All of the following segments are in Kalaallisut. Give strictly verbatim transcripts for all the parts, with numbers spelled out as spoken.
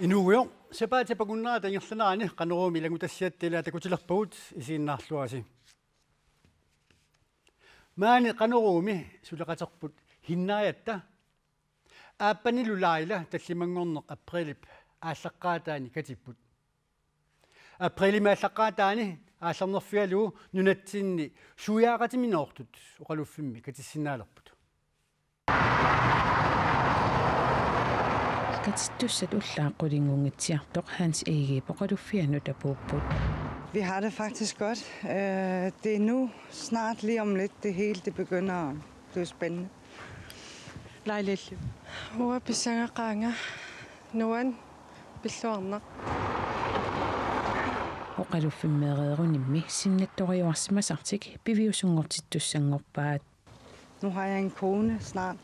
Nuugujoq, sapaatip akunnerata ingerlanerani Qanoruumi ilanngutassiatta ilaa takutilerpagut, isiginnaarluarisi. Maani Qanoruumi suleqaterput Hinnariatta aappanilu Laila tallimanngorneq aprilip aallaqqaataani katipput. Aprilimi aallaqqaataani aallarnerfigalugu nunatsinni suiaaqatiminoortut oqaluffimmi katissinnaalerput. Katittussat ullaaq qulinngunngitsiartoq Hans Egedep oqaluffianut apuupput. Vi har det faktisk godt. Øh, det er nu snart lige om lidt, det hele det begynder at blive spændende. Laila illu. Uanga pissangaqaanga, nuann, pilluarnaq. Oqaluffimmeereerunimmi sinnattoriuarsimasartik piviusunngortittussanngorpaat. Nu har jeg en kone snart.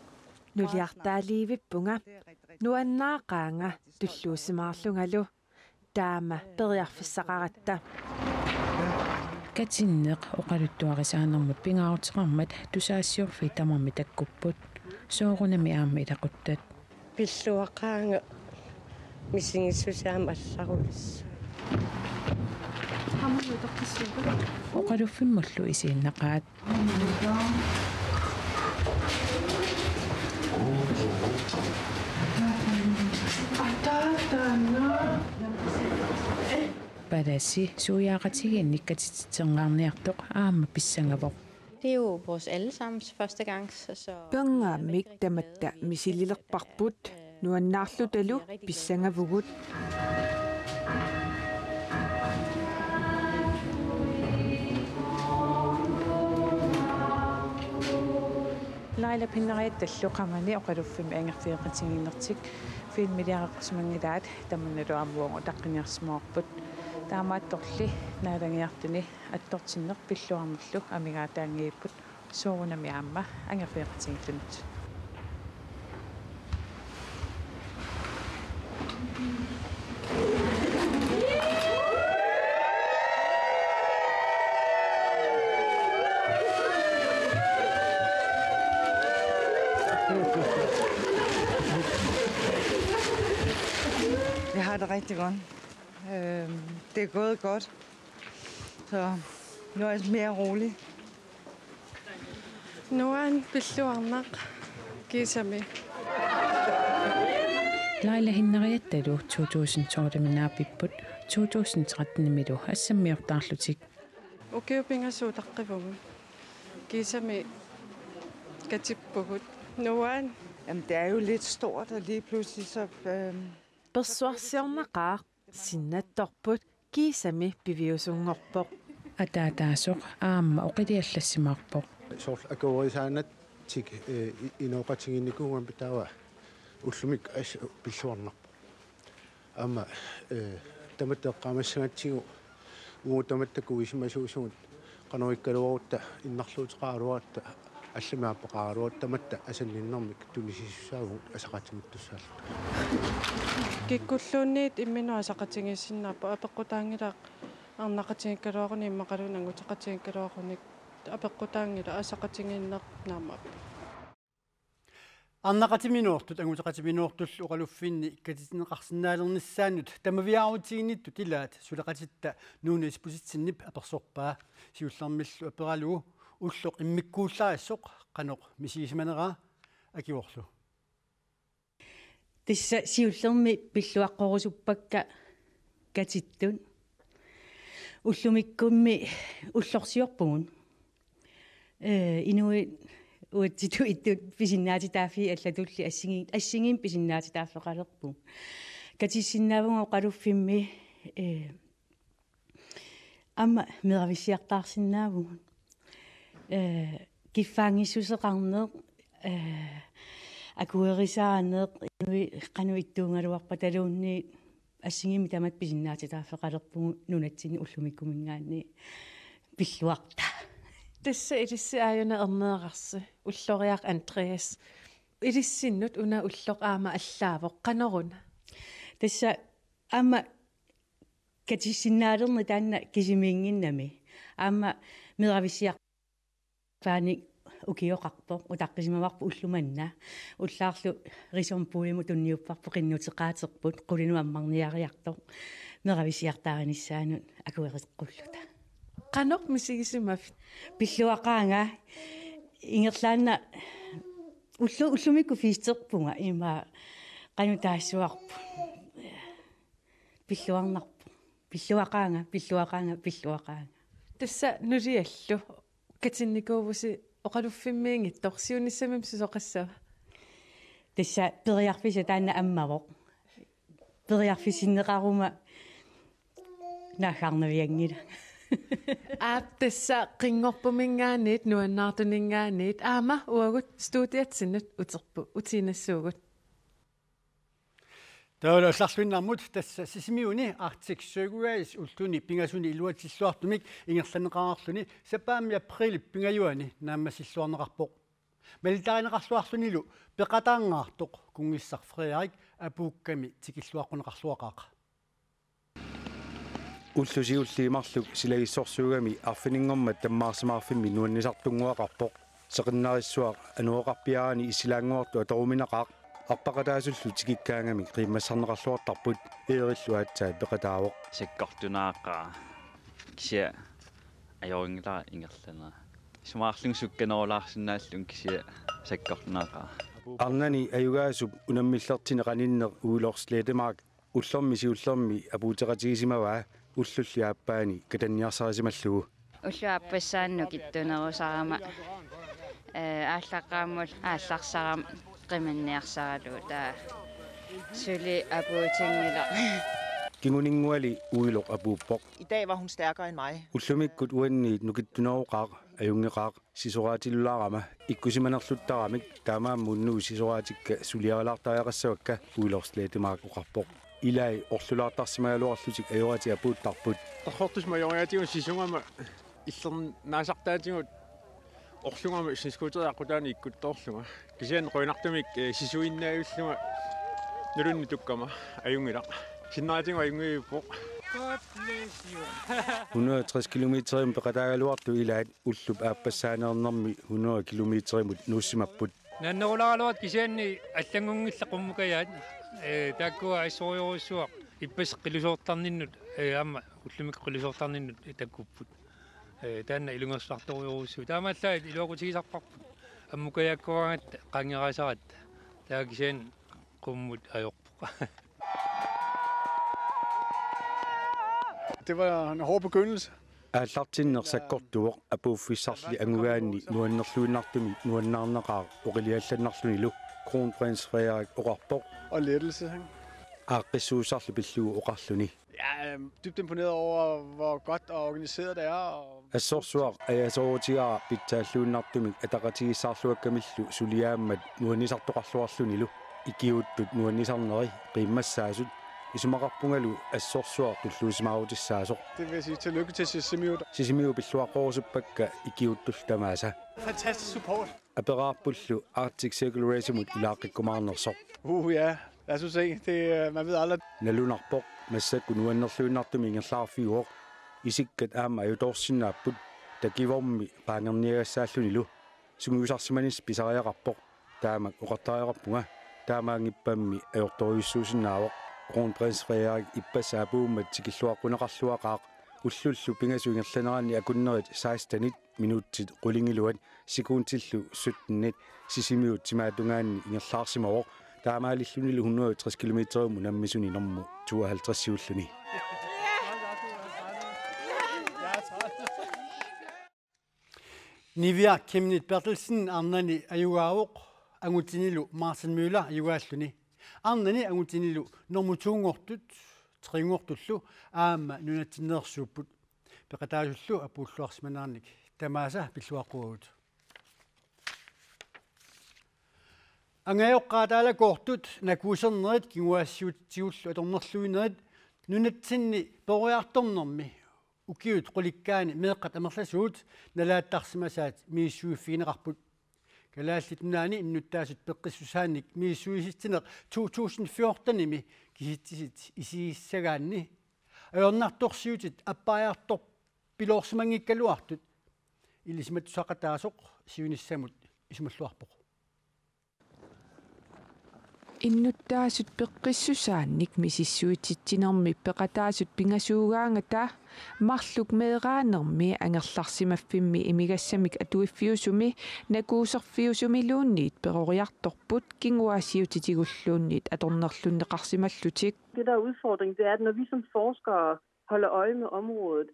Nuliartaaliivippunga, nuannaaqaanga, tulluusimaarlungalu. Taama periarfissaqaratta. Katinneq oqaluttuarisaanermut pingaaruteqarmat tusagassiorfiit tamarmik takkupput. Soorunami aamma ilaquttat. Pilluaqaanga, misigissuseq aamma allarulissaaq. Oqaluffimmullu isiinnaqaat. Palasi suiaaqatigiinnik katititsingaarniartoq aamma pissangavoq. Det er jo vores allesammens første gang, så, så Perngaammik tamatta misililerparput, nuannaarlutalu pissangavugut. Laila Hinnariattallu Qamani oqaluffimmi angerfigeqatigiinnertik filmiliareqqusimanngilaat, tamannalu aamma uagut utaqqiniarsimavarput. Taamaattorli naalagiartuni attortinneq pilluarnerlu amigaataanngivipput, soorunami aamma angerfigeqatigiillunilu. Jeg har det rigtig godt. Øhm, det er gået godt. Så nu er jeg mere rolig. Nuann, pilluarnaq, kiisami. Laila Hinnariattalu to tusind tolvimi naapipput, to tusind trettenimilu assammiortaarlutik. Ukiut pingasut utaqqivugut. Kiisami katippugut. Nuann. Jamen, det er jo lidt stort, og lige pludselig så, øhm, Persuarsiornaqaaq, sinnattorput, kiisami piviusunngorpoq. Ataataasoq aamma oqiliallassimaarpoq. Soorlu akuerisaannatik, eh, i-, inooqatigiinnikuugama taava ullumikkut assut pilluarnarpoq. Aamma, eh, tamatta eqqaamassagatsigu uagut tamatta kuisimasuusugut qanoq ikkaluarutta innarluuteqaraluaratta, allamik aappaqaraluaratta tamatta asanninnermik tunisisussaavugut asaqatigiittussaalluta. Kikkulluunniit imminut asaqatigiissinnaapput, apeqqutaanngilaq arnaqatigiikkaluarunik immaqaluunniit anguteqatigiikkaluarunik, apeqqutaanngilaq asaqatigiinneq naammapput. Arnaqatiminoortut anguteqatiminoortullu oqaluffinni katitinneqarsinnaalernissaannut tamaviaarutiginnittut ilaat suleqatitta Nuunu Isbosethsenip apersorpaa, siullermillu aperalugu ulloq immikkuullarissoq qanoq misigisimaneraa. Akivorlu. Tassa siullermik pilluaqqorusuppakka katittut. Ullumikkummi ullorsiorpugut. Eh, inuit uatsitut ittut pisinnaatitaaffiit allatulli assigi-, assigiimmik pisinnaatitaaffeqalerpugut. Katissinnaavugut oqaluffimmi, eh, aamma meravissiartaarsinnaavugut. Eh, kiffaanngissuseqarneq, eh, akuerisaaneq, inuit qanoq ittuugaluarpataluunniit assigiimmik tamatta pisinnaatitaaffeqalerpugut nunatsinni ullumikkuminngaanniit pilluarta. Tassa ilissi aajuna erneerarsi, ulloriaq Andreas. Ilissinnut una ulloq aamma allaavoq, qanoruna? Tassa aamma katissinnaalerneq taanna kisimiinnginnami. Aamma meravissiar- faanik Ukioqarpoq, utaqqisimavarput ulloq manna. Ullaarlu Rizombuimut tunniupparput, qinnuteqaaterput, qulinut ammarniariartoq, meravisiartaarinissaanut akuereqqulluta. Qanoq misigisimavit? Pilluaqaanga, ingerlaannaq ullu-, ullumikkut festerpunga, ima qanoq taassuarput. Pilluarnarpoq. Pilluaqaanga, pilluaqaanga, pilluaqaanga. Tassa nuliallu katinnikuuvusi oqaluffimmiinngitsoq, siunissami susoqassava? Tassa periarfissaq taanna ammavoq. Periarfissinneqaruma naaggaarnavianngilanga. Aap, tassa Qinngorpuminngaanniit, Nuannaartuninngaanniit, aamma uagut studiatsinnut uterput, utiinnassuugut. Taavalu allarluinnarmut, tassa Sisimiuni Arctic Circle Race ulluni pingasuni iluatsilluartumik ingerlanneqareerluni sapaammi aprilip pingajuani naammassilluarneqarpoq. Malittarineqarluarlunilu peqataanngaartoq kunngissaq Frederik apuukkami tikilluaqquneqarluaqaaq. Ulloq siulliit marluk silagissorsuugami arfininngormat tammaarsimaarfimmi nuannisartunnguaqarpoq. Seqinnarissuaq anoroqarpiarani issilaannguartut atoruminaqaaq. Arpaqataasullu tikikkaangamik qiimmassarneqarluartarput. Eerillu aatsaat peqataavoq. Sakkortunaaqaaq. Kisianni ajorinngilara ingerlanera. Isumaqarlunga sukkanerulaarsinnaallunga, kisianni sakkortunaaqaaq. Arnani ajugaasup unammillertini qaninneq Uiloq Slettemark ullormi siullermi apuuteqatigisimavaa ullulli aappaani katanniarsarisimallugu. Ulloq aappassaani nukittunerusarama, ee, aallaqqaammut aallarsarama qimanniarsaralugu, taava suli apuutinngilaq. Kinguninnguali Uiloq apuuppoq. I dag var hun stærkere end mig. Ullumikkut uanniit nukittuneroqaaq, ajunngeqaaq. Sisoraatilulaarama ikkusimanerluttaramik, taamaammat unnugu sisoraatikka suliarilaartariaqassavakka, Uiloq Slettemark oqarpoq. Ilai orlulaartarsimagaluarlutik ajoratik apuuttarput. Tarrortusma ajoriatigut sisugama illernaasartaatigut orlugama snescooteriaqqutaani ikkuttoorlunga. Kisianni qujanartumik, eh, sisuinnaajullunga nulunnik tukkama ajunngilaq. Sinneraatigut ajunngiviippoq. Hundrede og tres kilometerimut peqataagaluartut ilaat ullup aappassaaneernermi hundrede kilometerimut nuussimapput. Naannerulaaraluartut kisianni allanngunngillat qummukajaat, ee, taakkua assorujorujussuaq ippassaq qilusoortarninnut, ee, aamma ullumikkut qilusoortarninnut takkupput. Ee, taanna ilungersunartorujussuuvoq. Taamaallaat iluaqutigisarparput. Ammukajaakkavaat qaangeraasarat. Taava kisianni qummut ajorpoq. Det var en hård begyndelse. Aallartinneq sakkortuvoq, apuuffissarli angugaanni nuannerluinnartumik nuannaarnaqaaq oqiliallannarlunilu, Kronprins Frederik oqarpoq. Og lettelse, ikke? Aaqqissuussarlu pillugu oqarluni. Jeg er dybt imponeret over, hvor godt og organiseret det er. Og Assorsuaq ajasoorutigaara pitsaalluinnartumik ataqatigiissaarluakkamillu suliaammat nuannisartoqarluarlunilu, ikiuuttut nuannisarneri qiimmassaasut, isumaqarpungalu assorsuaq tulluusimaarutissaasoq. Det vil jeg sige tillykke til Sisimiut. Sisimiut pilluaqqorusuppakka ikiuuttullu tamaasa. Fantastisk support. Aperaarpullu Arctic Circle Race-imut ilaaqqikkumaarnersoq. Uh, ja. Lad os nu se. Det, øh, man ved aldrig. Nalunarpoq, massakkut nuannerluinnartumik ingerlaarfiuvoq. Isikkat aamma ajutoorsinnaapput, takivormi paangerniagassaallunilu. Sungiusarsimanissaq pisariaqarpoq, taamak oqartariaqarpunga, taamaanngippammi ajortorujussuusinnaavoq. Kronprins Frederik ippassaq apuummat tikilluaqquneqarluaqaaq, ullullu pingasut ingerlaneranni akunnerit sekstenit minutsit qulingiluat sekuntillu syttenit Sisimiut timaatungaani ingerlaarsimavoq, taamaalillunilu hundrede og tres kilometerimut unammisuni normu tooghalvtredsiulluni. Niviaq Chemnitz Berthelsen arnani ajugaavoq, angutinilu Martin Møller ajugaalluni. Arnani angutinilu normu to-nngortut, tre-nngortullu aamma nunatsinneersuupput. Peqataasullu apuulluarsimanerannik tamaasa pilluaqquagut. Angajoqqaat aalakoortut, nakuusernerit, kinguaassiuutitsigullu atornerluinerit, nunatsinni peroriartornermi ukiut qulikkaanni meeqqat amerlasuut nalaattarsimasaat misissuiffigineqarput. Kalaallit Nunaanni innuttaasut peqqissusaannik misissuisitsineq to tusind fjortenimi kisitsisit isigissagaanni ajornartorsiutit appariartorpiloorsimanngikkaluartut Ilisimatusaqataasoq siunissamut isumalluarpoq. Innuttaasut peqqissusaannik misissuititsinermi peqataasut pingasuugaangata marluk meeraanermi angerlarsimaffimmi imigassamik atuiffiusumi nakuuserfiusumiluunniit peroriartorput kinguaassiuutitigulluunniit atornerlunneqarsimallutik. Det, der er udfordringen, det er, at når vi som forskere holder øje med området,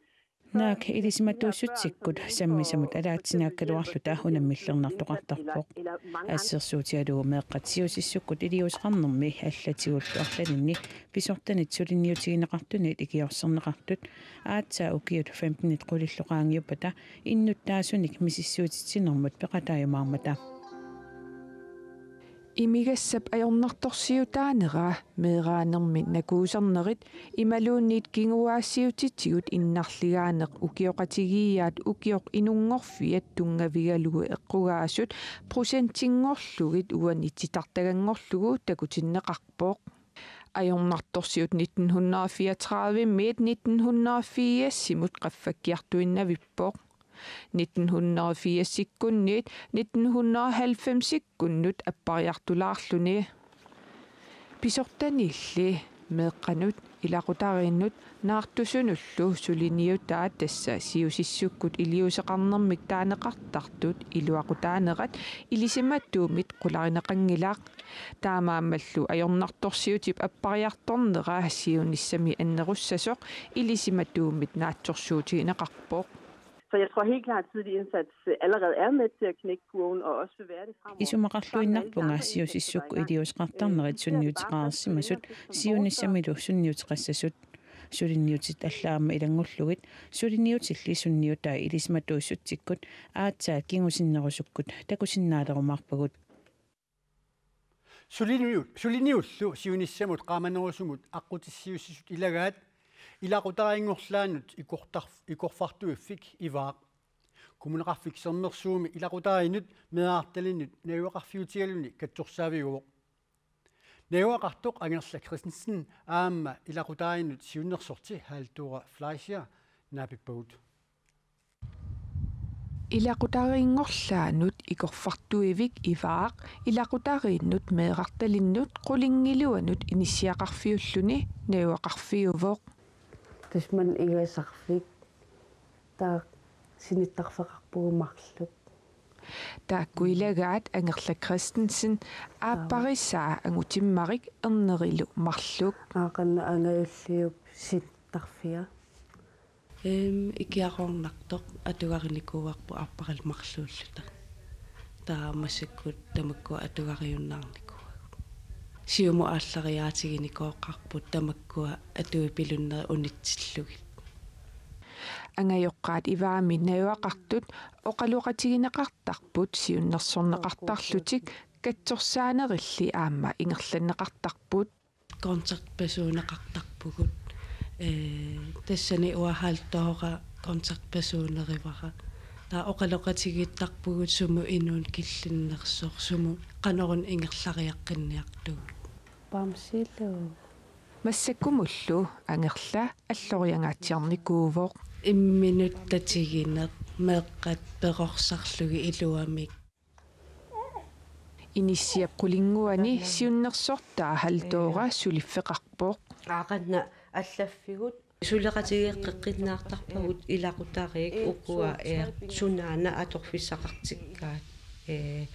Naak ilisimatuussutsikkut sammisamut alaatsinaakkaluarluta unammillernartoqartarpoq. Assersuutigalugu meeqqat siusissukkut iliuuseqarnermi allatigullu arlalinni pisortanit suliniutigineqartunit ikiorserneqartut aatsaat ukiut femtenit qulillu qaangiuppata innuttaasunik misissuititsinermut peqataajumaarmata. Imigassap ajornartorsiutaanera meeraanermi nakuusarnerit imaluunniit kinguaassiuutitigut innarligaaneq ukioqatigiiaat ukioq inunngorfiat tunngavigalugu eqqugaasut procentinngorlugit uani titartaganngorlugu takutinneqarpoq. Ajornartorsiut nitten hundrede og fireogtredive-miit nitten hundrede og firsimut qaffakkiartuinnavippoq. Nitten hundrede og firsikkunniit nitten hundrede og halvfemsikkunnut appariartulaarluni. Pisortanilli meeqqanut ilaqutariinnut naartusunullu suliniutaat tassa siusissukkut iliuuseqarnermik taaneqartartut iluaqutaanerat ilisimatuumit qularineqanngilaq. Taamaammallu ajornartorsiutip appariartornera siunissami annerussasoq ilisimatuumit naatsorsuutigineqarpoq. Så jeg tror helt klart, at tidlig indsats allerede er med til at knække kurven, og også vil være det fremover. Isumaqarluinnarpunga siusissukkut iliuuseqartarnerit sunniuteqarsimasut siunissamilu sunniuteqassasut. Suliniutit alla aamma ilanngullugit suliniutilli sunniutai ilisimatuussutsikkut aatsaat kingusinnerusukkut takusinnaalerumaarpagut. Suliniu-, suliniullu siunissamut qaamanerusumut aqqutissiuussisut ilagaat ilaqutariinngorlaannut ikortar-, ikorfartuiffik Ivaaq. Kommuneqarfik Sermersuumi ilaqutariinnut meerartalinnut najugaqarfiutigaluni katsorsaaviuvoq. Najugaqartoq Angerla Christensen aamma ilaqutariinnut siunnersorti Halldora Fleischer naapippagut. Ilaqutariinngorlaannut ikorfartuivik Ivaaq ilaqutariinnut meerartalinnut qulinngiluanut inissiaqarfiulluni najugaqarfiuvoq. Tassa maani igasarfik taava sinittarfeqarpugut marluk. Taakku ilagaat Angerla Christensen aapparisaa angutimmarik ernerilu marluk. Aaqanna angajulliup sinittarfia. Ehm, ikiaroornartoq atugarinikuuarput aapparilu marluulluta. Taava massakkut tamakkua atugariunnaarnikuuagut. Siumut aallariaatiginikooqarput tamakkua atuipilunnerit unitsillugit. Angajoqqaat Ivaami najugaqartut oqaloqatigineqartarput siunnersorneqartarlutik katsorsaanerilli aamma ingerlanneqartarput. Kontaktpersoneqartarpugut. Ee, tassani uanga Halldora kontaktpersonerivara. Taava oqaloqatigiittarpugut sumut inuuneq killinnersoq, sumut qanoruna ingerlariaqqinniartugut. Bamsilu. Massakkumullu Angerla alloriangaatsiarnikuuvoq. Imminut tatigineq meeqqat perorsarlugit iluamik. Inissiap qulinnguani siunnersortaa Halldora suliffeqarpoq. Aaqanna allaffigut. Suleqatigeeqqinnaartarpagut ilaqutariit ukua, ee, sunaana atorfissaqartikkaat, ee,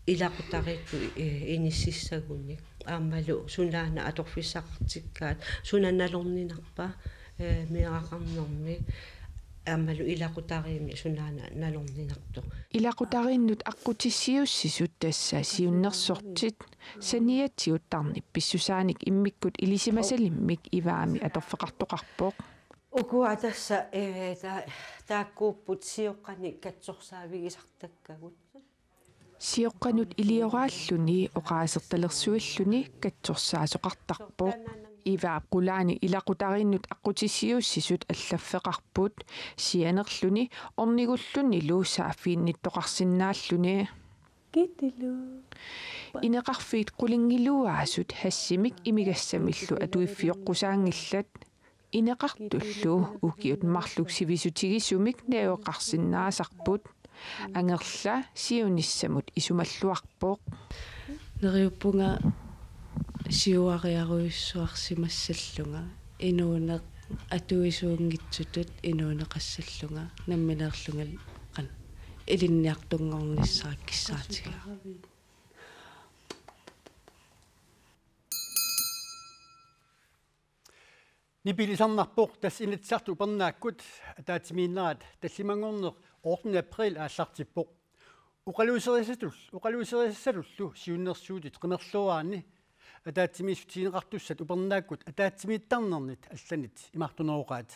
ilaqutariittut, ee, inississagunik. Aammalu sunaana atorfissaqartikkaat, suna nalorninarpa, ee, meeraqarnermi, aammalu ilaqutariinni sunaana nalorninartoq. Ilaqutariinnut aqqutissiuussisut tassa siunnersortit saniatigut tarnip pissusaanik immikkut ilisimasalimmik Ivaami atorfeqartoqarpoq. Ukua tassa, ee, ta-, taakkuupput sioqqanik katsorsaavigisartakkagut. Sioqqanut ilioraalluni oqaasertalersuilluni katsorsaasoqartarpoq. Ivaap qulaani ilaqutariinnut aqqutissiuussisut allaffeqarput, sianerluni ornigullunilu saaffiginnittoqarsinnaalluni. Kitilu. Ineqarfiit qulinngiluaasut hassimik imigassamillu atuiffioqqusaanngillat. Ineqartullu ukiut marluk sivisutigisumik najugaqarsinnaasarput. Angerla siunissamut isumalluarpoq. Neriuppunga siuariarujussuarsimassallunga, inuuneq atuisuunngitsutut inuuneqassallunga, nammineerlunga qan ilinniartunngornissara kissaatigaa. Nipilisarnarpoq, tassa Inatsisartut upernaakkut ataatsimiinnerat tallimanngorneq ottende april aallartippoq. Oqaluuserisatul-, oqaluuserisassatullu siunnersuutit qimerluaraanni ataatsimiissutigineqartussat upernaakkut ataatsimiittarnernit allanit imartuneroqaat.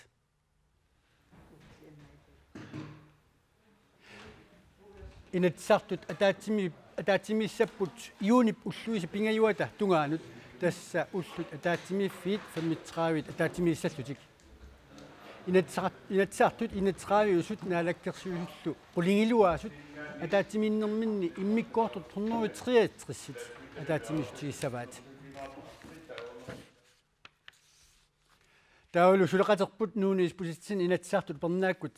Inatsisartut ataatsimi-, ataatsimiissapput juunip ulluisa pingajuata tungaanut, tassa ullut ataatsimiiffiit femogtredive ataatsimiissallutik. Inatsisart-, Inatsisartut enogtredive-usut naalakkersuisullu qulingiluaasut ataatsimiinnerminni immikkoortut hundrede treogtres ataatsimiissutigissavaat. Taavalu suleqaterput Nuunu Isbosethsen Inatsisartut upernaakkut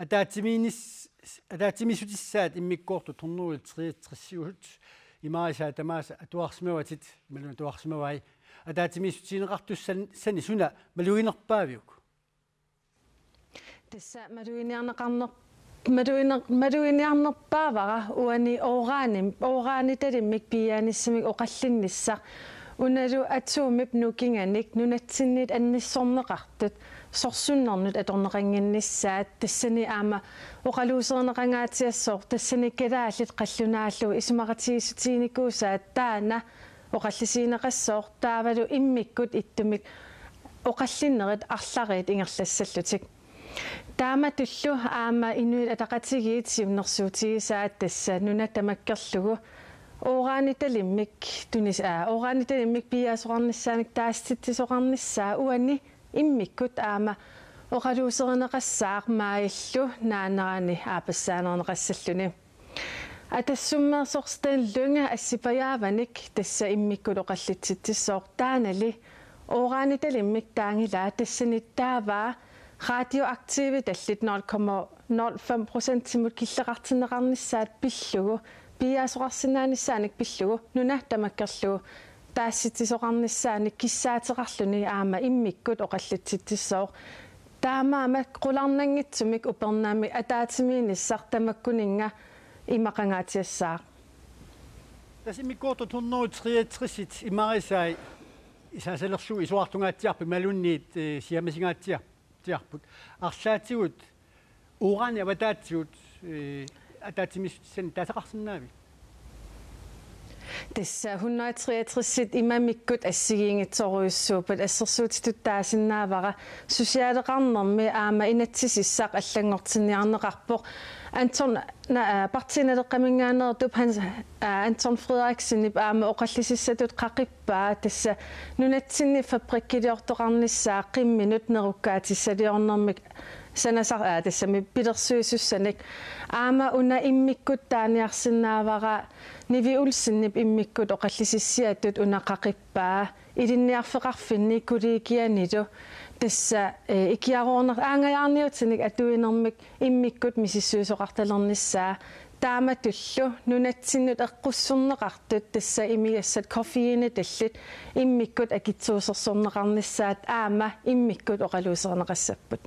ataatsimiinnis-, ataatsimiissutissaat immikkoortut hundrede treogtres-iusut imarisaat tamaasa atuarsimavatit, imaluunniit atuarsimavai. Ataatsimiissutigineqartussan-, sani suna maluginerpaaviuk? Tassa maluginiarneqarner-, maluginer-, maluginiarnerpaavara uani uurani, uranitalimmik piiaanissamik oqallinnissaq. Unalu atomip nukinganik nunatsinnit annissorneqartut sorsunnernut atorneqannginnissaat, tassani aamma oqaluuserineqangaatsiassooq, tassani kalaallit qallunaallu isumaqatigiissutiginikuusaat taanna oqallisigineqassooq, taavalu immikkut ittumik oqallinnerit arlariit ingerlassallutik. Taamatullu aamma Inuit Ataqatigiit siunnersuutigisaat, tassa nuna tamakkerlugu uranitalimmik tunis-, aa, uranitalimmik piiaasoqarnissaanik taasititsisoqarnissaa uani immikkut aamma oqaluuserineqassaaq maajillu naanerani aappassaaneerneqassalluni. Atassummeersoq Sten Lynge assipajaavanik tassa immikkut oqallitsitsissooq, taannali uranitalimmik taanngilaa, tassani taava radioaktivitallit nul komma nul fem procentimut killeqartinneqarnissaat pillugu, piiaasoqarsinnaanissaanik pillugu nuna tamakkerlugu taasititsisoqarnissaanik kissaateqarluni aamma immikkut oqallitsitsissooq. Taamaammat qularnanngitsumik upernaamik ataatsimiinnissaq tamakkuninnga imaqangaatsiassaaq. Tassa immikkoortut hundrede treogtres-it imarisai isaasalerlugu isorartungaatsiarput imaluunniit, eh, siammasingaatsia-, -tsiarput. Arlaatigut urani avataatigut, eh, ataatsimiissutissanik taasaqarsinnaavit? Tassa hundrede treogtres-it imamikkut assigiinngitsorujussuupput, assersuutitut taasinnaavara, socialeqarnermi aamma inatsisissaq allanngortinniarneqarpoq. Anton, na-, aa, Partii Naleqqaminngaanneersup Hans, aa, Anton Frederiksenip aamma oqallisissatut qaqippaa, tassa nunatsinni fabrikkiliortoqarnissaa qimminut nerukkaatissaliornermik sanasar-, aa, tassami pilersuisussanik. Aamma una immikkut taaniarsinnaavara, Nivi Olsenip immikkut oqallisissiatut una qaqippaa, ilinniarfeqarfinni kollegianilu, tassa, eh, ikiaroorner-, aanngajaarniutinik atuinermik immikkut misissuisoqartalernissaa. Taamatullu nunatsinnut eqqussorneqartut, tassa imigassat koffeinitallit, immikkut akitsuusersorneqarnissaat aamma immikkut oqaluuserineqassapput.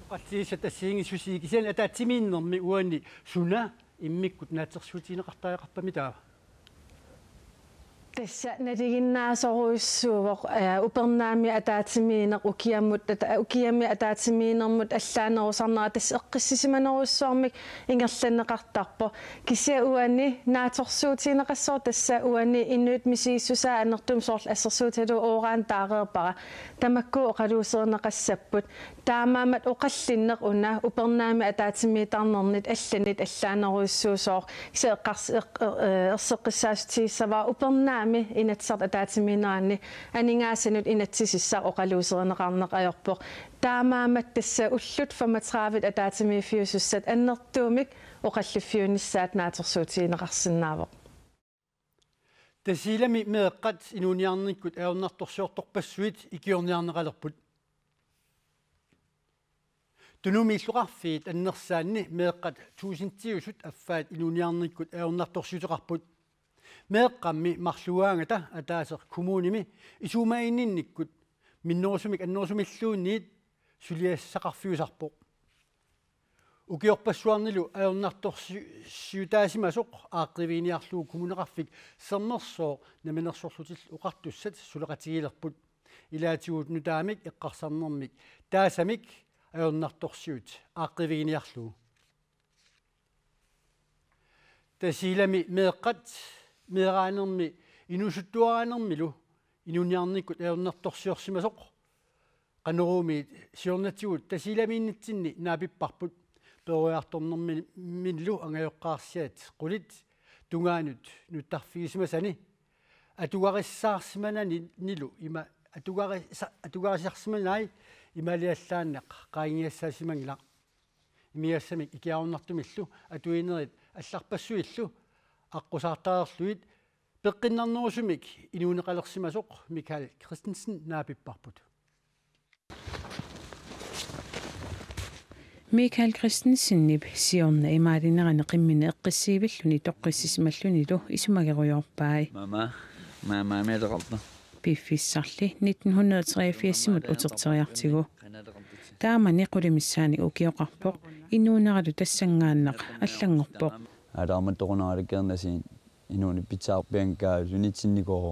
Oqallisissat assigiinngissutsigit, kisianni ataatsimiinnermi uani suna immikkut naatsorsuutigineqartariaqarpami taava? Tassa nalinginnaasorujussuuvoq, eh, upernaami ataatsimiinneq ukiamut, ata-, ukiami ataatsimiinnermut allaanerusarnera, tassa eqqissisimanerujussuarmik ingerlanneqartarpoq. Kisianni uani naatsorsuutigineqassooq, tassa uani inuit misigissusaat annertuumik, soorlu assersuutigalugu uran taareerpara, tamakku oqaluuserineqassapput. Taamaammat oqallinneq una upernaami ataatsimiittarnernit allanit allaanerujussuusooq, kisianni eqqars-, eq-, er-, erseqqissaassutigissavarput upernaami Inatsisartut ataatsimiinneranni aningaasanut inatsisissaq oqaluuserineqarneq ajorpoq. Taamaammat tassa ullut femogtredive ataatsimiiffiusussat annertuumik oqalliffiunissaat naatsorsuutigineqarsinnaavoq. Tasiilami meeqqat inuuniarnikkut ajornartorsiortorpassuit ikiorniarneqalerput. Tunumi illoqarfiit annersaanni meeqqat tuusintiusut affaat inuuniarnikkut ajornartorsiuteqarput. Meeqqammi marlugaangata ataaseq kommunimi isumaginninnikkut minnerusumik annerusumilluunniit suliassaqarfiusarpoq. Ukiorpassuarnilu ajornartorsiutaasimasoq aaqqiviginiarlugu Kommuneqarfik Sermersooq Namminersorlutillu Oqartussat suleqatigilerput. Ilaatigut nutaamik eqqarsarnermik taasamik ajornartorsiut aaqqiviginiarlugu. Tasiilami meeqqat meeraanermi inuusuttuaraanermilu inuuniarnikkut ajornartorsiorsimasoq Qanoruumiit siornatigut Tasiilamiinnitsinni naapipparput. Peroriartornermillu angajoqqaarsiat qulit tungaanut nuttarfigisimasani atugarissaarsimananilu ima atugarisa- atugarisarsimanai imaaliallaannaq qaangiassaasimanngilaq. Imigassamik ikiaroornartumillu atuinerit allarpassuillu aqqusaartareerlugit peqqinnarnerusumik inuuneqalersimasoq Michael Christensen naapipparput. Michael Christensenip siorna imaalinerani qimmini eqqissiivilluni toqqissisimallunilu isumagerujoorpai. Mama, mama, meeqqarpa. Piffissarli nitten hundrede treogfirs-imut uterteriartigu. Taamani qulimissaanik ukioqarpoq, inuuneralu tassanngaannaq allanngorpoq. Aalaarmat toqunaralakkeernasin inuuneq pitsaarpianngikkaajunitsinnikoo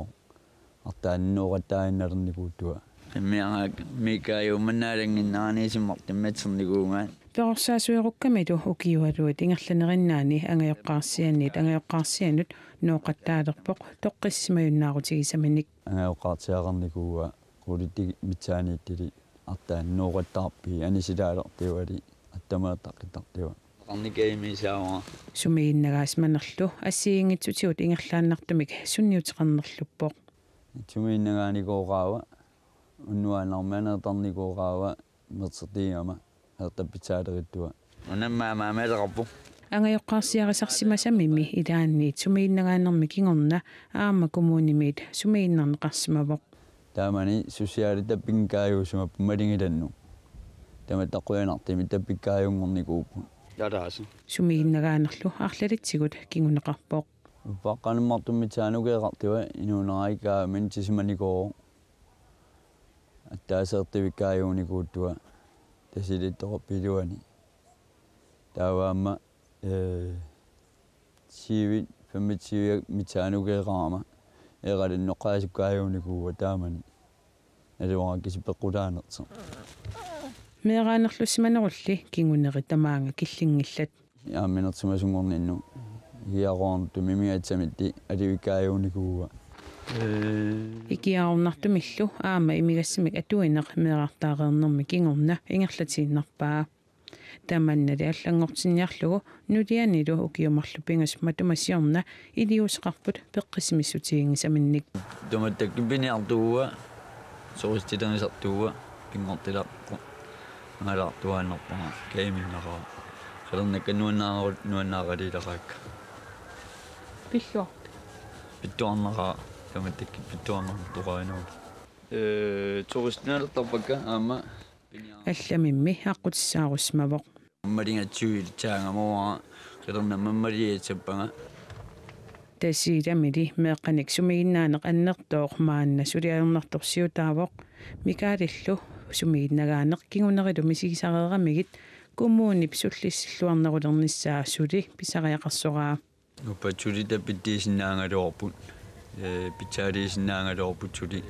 artaannooqattaannalernikuuttua. Immiaraak Miikaajuumannaalannginnaaniisimmartimmatsernikuugaat. Perorsaasuerukkamilu ukiualuit ingerlanerinnaani angajoqqaarsianiit angajoqqaarsianut nooqattaalerpoq toqqissisimajunnaarutigissaminik. Angajoqqaartiaqarnikuua qulitik mitsaaniittili artaannooqattaarpii anisilaalertiuali attamattaqqittartiua. Qarnikaimiisaavara. Sumiinnagaasimanerlu assigiinngitsutigut ingerlaannartumik sunniuteqarnerluppoq. Sumiinnagaanikoqaava unnuaannarmianertarnikoqaava mersertigigama heertap pitsaaleruttua. Unammaa maamaalerarpu. Angajoqqaarsiarisarsimasamimi ilaanniit sumiinnagaanermi kingorna aamma kommunimiit sumiinnarneqarsimavoq. Taamani susiaalitappinngikkaajusumappu malingilannut. Tamatta qujanartumik tappikkaajunngornikuupput. Tadaasi. Sumiinnagaanerlu arlalitsigut kinguneqarpoq. Uppaqqanermartummi taanukeeqartua inuunerai kaamini tisimanikoo. Attaaseertivikkaajuunikuuttua tasilittoqarpiluani. Taava aamma, ee, siivit femogtyve mitsaanukeraama eeralinnoqqaasukkaajunikuua taamani. Naluara kisipeqqutaanersoq. Meeraanerlussimanerulli kinguneri tamaanga killinngillat. Aamminersimasunngorninnut ikiaroornartumik imigatsamitti alivikkaajuunikuua. Ikiaroornartumillu aamma imigassamik atuineq meerartaareernermi kingorna ingerlatiinnarpaa. Tamannali allanngortinniarlugu nulianilu ukiut marluk pingasut matuma siorna iliuuseqarput peqqissimissutiginngisaminnik. Tamatta kipiniartuua, soristilerigisartuua, pinngortilaarpoq. Angalaartuaannarpara, kajuminnaqaaq. Qilernakkat nuannaarut, nuannaaqaliilaqaakka. Pilluarpit? Pittuarnaqaaq, tamatta kipittuarnartoq toqarinaa. Ee, turistinaalertarpakka aamma. Allamimmi aqqutissaarusimavoq. Malingatsuilitsaangamuara qilernammammalii atsappanga. Tasiilamili meeqqanik sumiinnaaneq annertooq maanna suliarnartorsiutaavoq. Michaelillu sumiinnagaaneq kingunerilu misigisareeramigit kommunip sullissilluarnerulernissaa suli pisariaqarsoraa. Uppat suli tapittiisinnaagaluarput, ee, pitsaaliisinnaagaluarput suli.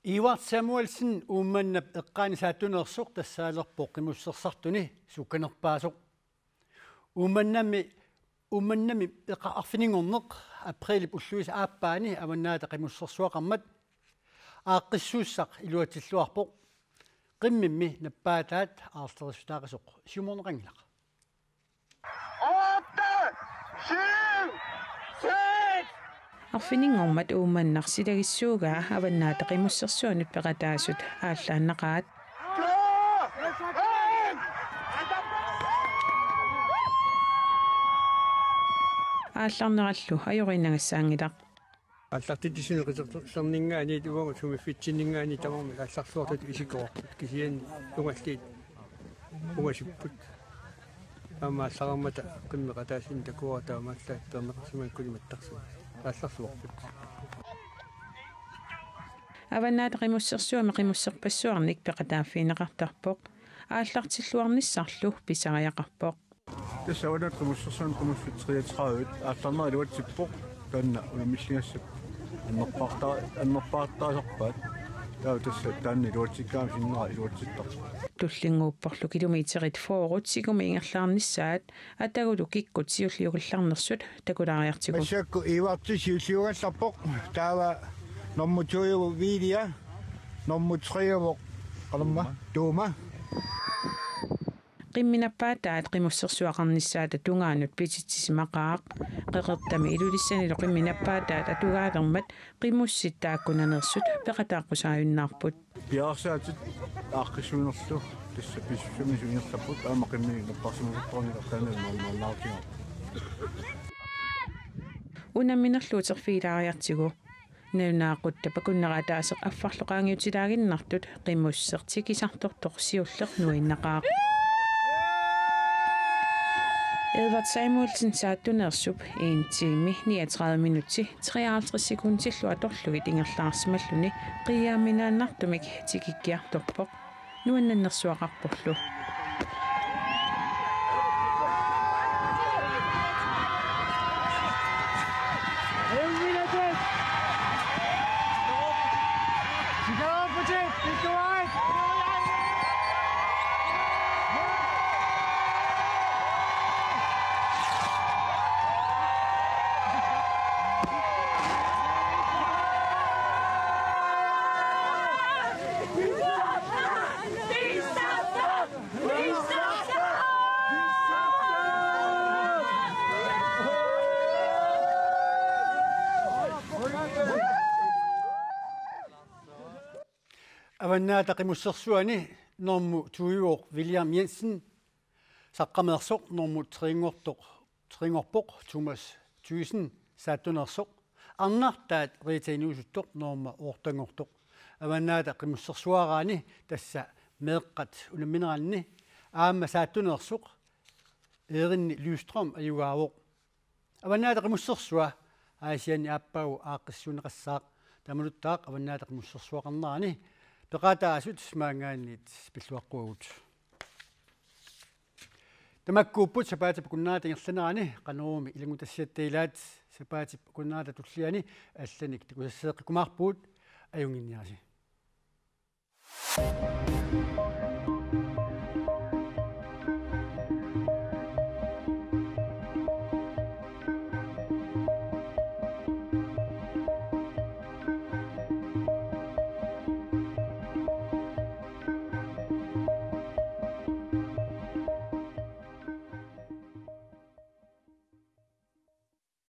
Ivar Samuelsen Uummannap eqqaani saattuneersoq tassaalerpoq qimussersartuni sukkanerpaasoq. Uummannami, Uummannami eqqa-, arfininngorneq aprilip ulluisa aappaani Avannaata Qimussersuaqarmat aaqqissuussaq iluatsilluarpoq. Qimmimmi nappaataat aarlerissutaaqisoq siumorneqanngilaq. Otte, syv, seks. Arfininngormat Uummannaq silagissuugaa Avannaata Qimussersuanut peqataasut aallaannaqaat. Aallarnerallu ajoriinnagassaanngilaq. Aallartitsisuni qiterterninngaanniit uagut sumiiffitsinninngaanniit tamarmik aallarluartut isikkoqarput kisianni ungalliit ungasipput. Aamma aallararmata qimmit qataasinnik takuara taamaallaat peerneqarsimagukkit mattarsimapput. Aallarluarput. Avannaata Qimussersuarmi qimusserpassuarnik peqataaffigineqartarpoq. Aallartilluarnissarlu pisariaqarpoq. Tassa Avannaata Qimussersuarmi qimussit treogtredive aallarnera iluatsippoq, taanna unammilligassappat annerpaarta-, annerpaartaasarpaat. Taava tassa taanna iluatsikkaangama sinnera iluatsittarpoq. Tullinnguupporlu kilometerit fyrre sikumut ingerlaarnissaat atagulu kikkut siulliugallarnersut takulaariartigu. Massakkut Ivarti siulliugallarpoq, taava nummer to-uvoq Vilja, nummer tre-uvoq qanormaa Tuuma. Qimmit nappaataat qimussersuaqarnissaata tungaanut pititsisimaqaaq. Qeqertami Ilulissanilu qimmit nappaataat atugaalermat qimussit taakkunaneersut peqataaqqusaajunnaarput. Piareersaatit aaqqissuinerlu tassa pissusissaminnut ingerlapput, aamma qimmit napparsimasuttornermi taanna maannaarutigaarput. Unamminerlu uterfigilaariartigu. Nalunaaqutip akunneranut ataaseq affarlu qaangiutilaaginnartut qimusseq tikisartortoq siulleq nuinnaqaaq. Edvard Samuelsen Saattuneersup en time, niogtredive minutter, treoghalvtreds sekundillu atorlugit ingerlaarsimalluni qiiaamminaannartumik tikikkiartorpoq. Nuannannersuaqarporlu. Avannaata Qimussersuani normu to-uvoq William Jensen, Saqqameersoq, normu tre-nngortoq, tre-nngorpoq Thomas Thygesen, Saattuneersoq, arnartaat Rita Inuusuttoq, normu otte-nngortoq. Avannaata Qimussersuaraani tassa meeqqat unammineranni aamma Saattuneersoq Erinni Lystrøm ajugaavoq. Avannaata Qimussersua Aasianni aappaagu aaqqissuunneqassaaq, tamaluttaaq Avannaata Qimussersuaqarnerani peqataasut maanngaanniit pilluaqquagut. Tamakkuupput sapaatip akunnerata ingerlanerani, Qanoruumi ilanngutassiatta ilaat sapaatip akunnerata tulliani allanik takusasseeqqikkumaarpugut, ajunnginniarisi.